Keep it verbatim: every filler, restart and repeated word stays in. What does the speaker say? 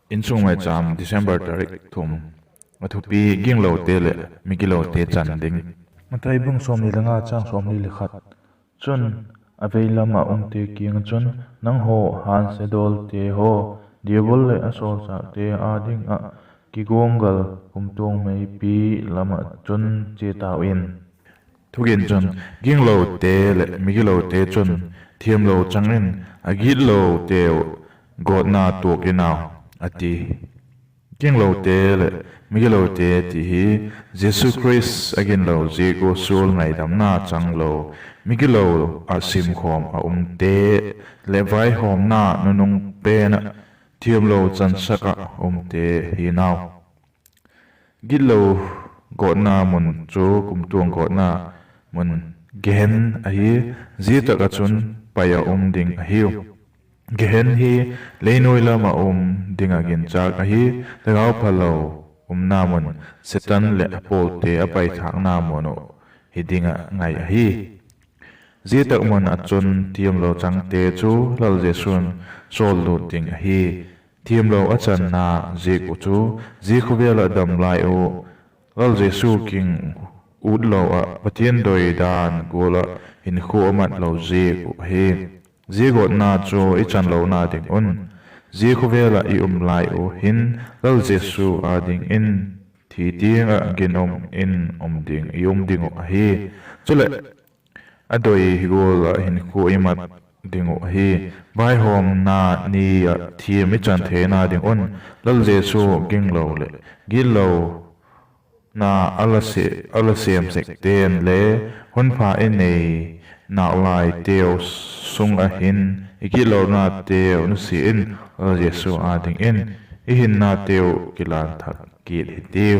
Insung Maicham, December tarik thum. A thupi: Ginglote leh migilote chan ding. Mathai bung sawmni le nga, chang sawmli le khat. Chun, a vei lam ah umte kiang ah chun, Nanghaw hânsia dawlte haw, Diabol leh a sawlchâkte â ding ah kiguanggal kumtuang meipi lam ah chun chia tau in. Thugin chun, Ginglote leh migilote chun thiamlo chang in, a gitloteu gawtna tuak in au, a ti. Ginglote leh migilote ti hi Jesu Khrist a ginlo ziak ua sual ngaidamna chang lo, migilo ah simkhawm ah umte leh vaihawmna nunung pen ah thiamlo chansak ah umte hi nau. Gitlo gawtna mun chu kumtuang gawtna mun, Gehen ahi. Zia tak ah chun pai ah um ding ahiu. Gehen hi leinuai lam ah um ding ah ginchâk ahi. Thagau phalo umna mun, Setan leh a pawlte a paithâkna mun uh hi ding ah ngai ahi. Zia tak mun ah chun thiamlo changte chu Lal Jesu'n sawllût ding ahi. Thiamlo a channa ziak uh chu, zia khawvel ah dam lai uh Lal Jesu kiang ut lo ah Pathian doi dan gual ah hinkhua a mat lo ziak uh ahi. Zia gawtna chu i chan lona ding un, zia khawvel ah i um lai uh hin Lal Jesu â dingin thi tiang ah ginum in um ding, i um ding uh ahi. Chuleh, a doi hi gual ah hinkhua i mat ding uh ahi. Vaihawmna ni ah thiam i chan theina ding un, Lal Jesu ginglo leh gitlo na a la se-, a la sêm sekte'n le, hun pha i nei nâk laiteu sung ah hin i gitlonateu nusia in, Lal Jesu â dingin i hinnateu kilan thak kit hitiu.